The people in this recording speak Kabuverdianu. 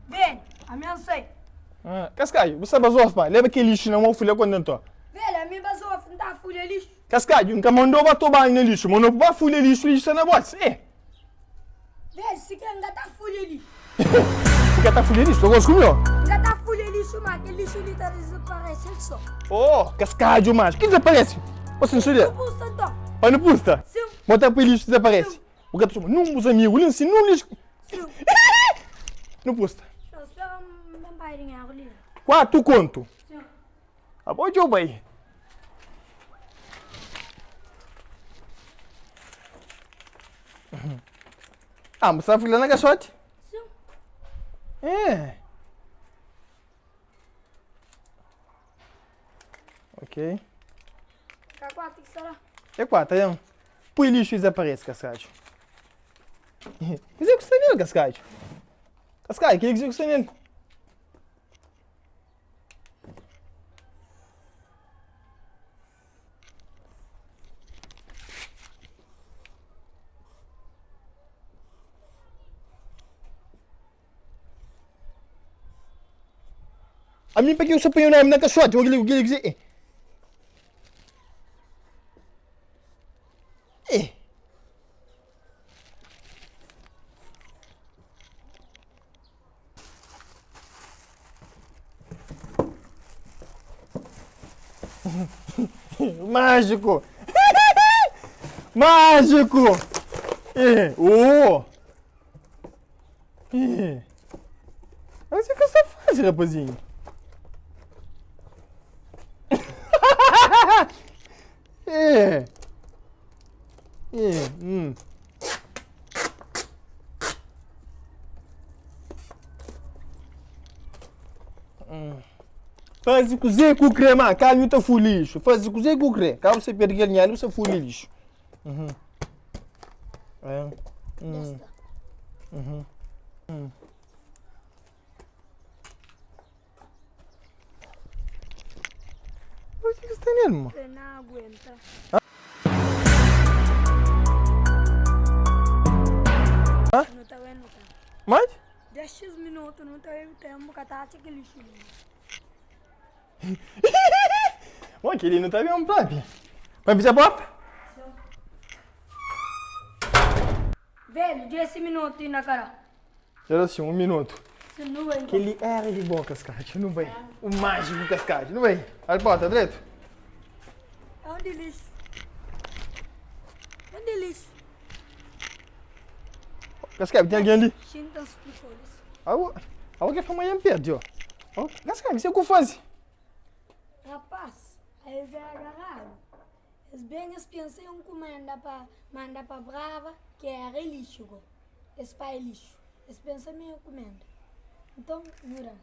Velho, ami N sai. Ah, Kaskadju, bu sta bazof pa leba kel lixu na mô fulha kondentor. Velho, ami bazof, N ta fulha lixu. Kaskadju, N ka mandou ba toba na lixu, mandou pa ba fulha lixu, lixu sta na botis. Eh! Velho, si kre N ka ta fulha lixu. Bu ka ta fulha lixu? Ta gosta ku mi ô? N ka ta fulha lixu ma kel lixu li ta dizaparese el so. Oh, Kaskadju mas, ki dizaparese? Ô sin studia. Nu pusta nton. Pa nu pusta? Sin. Bo ta pui lixu dizaparese? Sin. Bu ka ta txoma nun bus amigu li, si nun lixu. Sin. Nu pusta. Só spera N ben pai dinheru li. 4 kontu. Sin. Abo djo bai. Ah, bu sta fila na caixote? Sim. É. Ok. Ka quatro que será? É quatro, é. Põe lixo e desaparece, Cascadjo. Mas é que está nele, Cascadjo. Cascadjo, que é que está nele? Ami pa ki eu só ponho o nome na caixote, o que ele dizer? Eh. Mágico! Mágico! Eh, oh! Eh. Olha o que você faz, rapazinho. Eh. Eh, hum. Faze kuzê ku krê, má ka nhu ta fui lixu. Faze kuzê ku krê. Ka bu perde kel dinheru, bu sa fui lixu. Uhum. É. Hum. Uhum. Hum. O que que você tem nele, mano? Eu não aguento. Hã? Não tá vendo, tá? Mais? 10 minutos, não tá vendo tempo, que tá aquele lixo. Bom, aquele não tá bem, papi. Vai pisar a porta? Velho, 10 minutos na cara. Era assim, um minuto. Você não vai. Aquele era de bom, Cascate, não vem. O mágico Cascate, não vem. Olha a porta, direito. É um delícia. É um delícia. Cascate, tem alguém ali? Sinta os frijoles. Olha o que a mãe perde, ó. Cascate, você o que faz? Rapaz, eles é agarrado. Eles bem eles pensam em um manda para manda para Brava, que era lixo. go. Esse pai é lixo. Eles pensam em encomenda. Então, mura.